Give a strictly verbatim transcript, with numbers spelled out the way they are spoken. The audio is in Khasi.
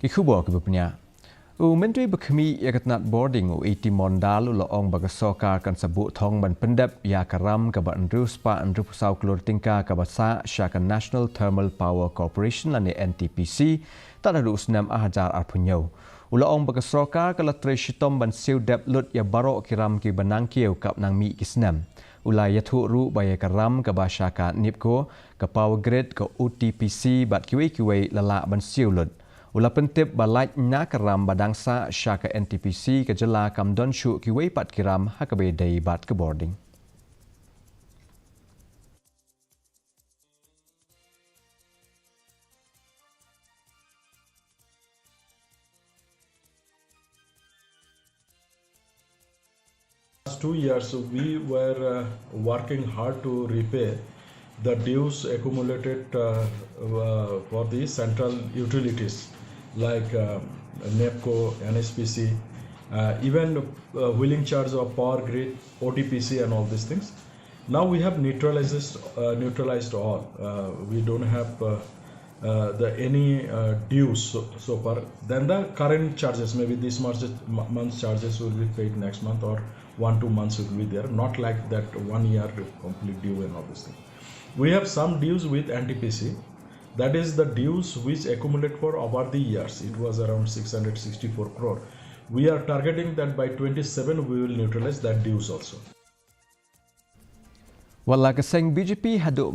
Ki khubor kiba pynïaid. U Myntri ba khmih ïa ka tnat bording, u A T Mondal, u la ong ba ka sorkar kan sa buh thong ban pyndep ïa ka ram kaba hynriew spah hynriewphew saw klur tyngka kaba sah sha ka National Thermal Power Corporation lane N T P C tad haduh u snem ar hajar arphew hynñiew. U la ong ba ka sorkar ka la trei shitom ban siew dep lut ïa baroh ki ram kiba nang kiew kaba nang mih ki snem. U la ïathuh ruh ba ïa ka ram kaba sha ka NEEPCO, ka Power Grid, ka O T P C bad kiwei kiwei la lah ban siew lut. U la pyntip ba lait na ka ram ba dang sah sha ka N T P C ka jylla kam don shuh kiwei pat ki ram ha kaba ïadei bad ka bording. Last two years, we were uh, working hard to repay the dues accumulated uh, uh, for the central utilities like uh, NEEPCO, N H P C, uh, even uh, wheeling charge of Power Grid, O T P C, and all these things. Now we have neutralized uh, neutralized all. Uh, we don't have uh, uh, the any uh, dues so, so far. Then the current charges, maybe this month, month's charges will be paid next month, or one two months will be there. Not like that one year complete due and all this thing. We have some dues with N T P C. That is the dues which accumulate for over the years. It was around six hundred sixty-four crore. We are targeting that by twenty-seven we will neutralize that dues also. Wat la ka seng B J P haduh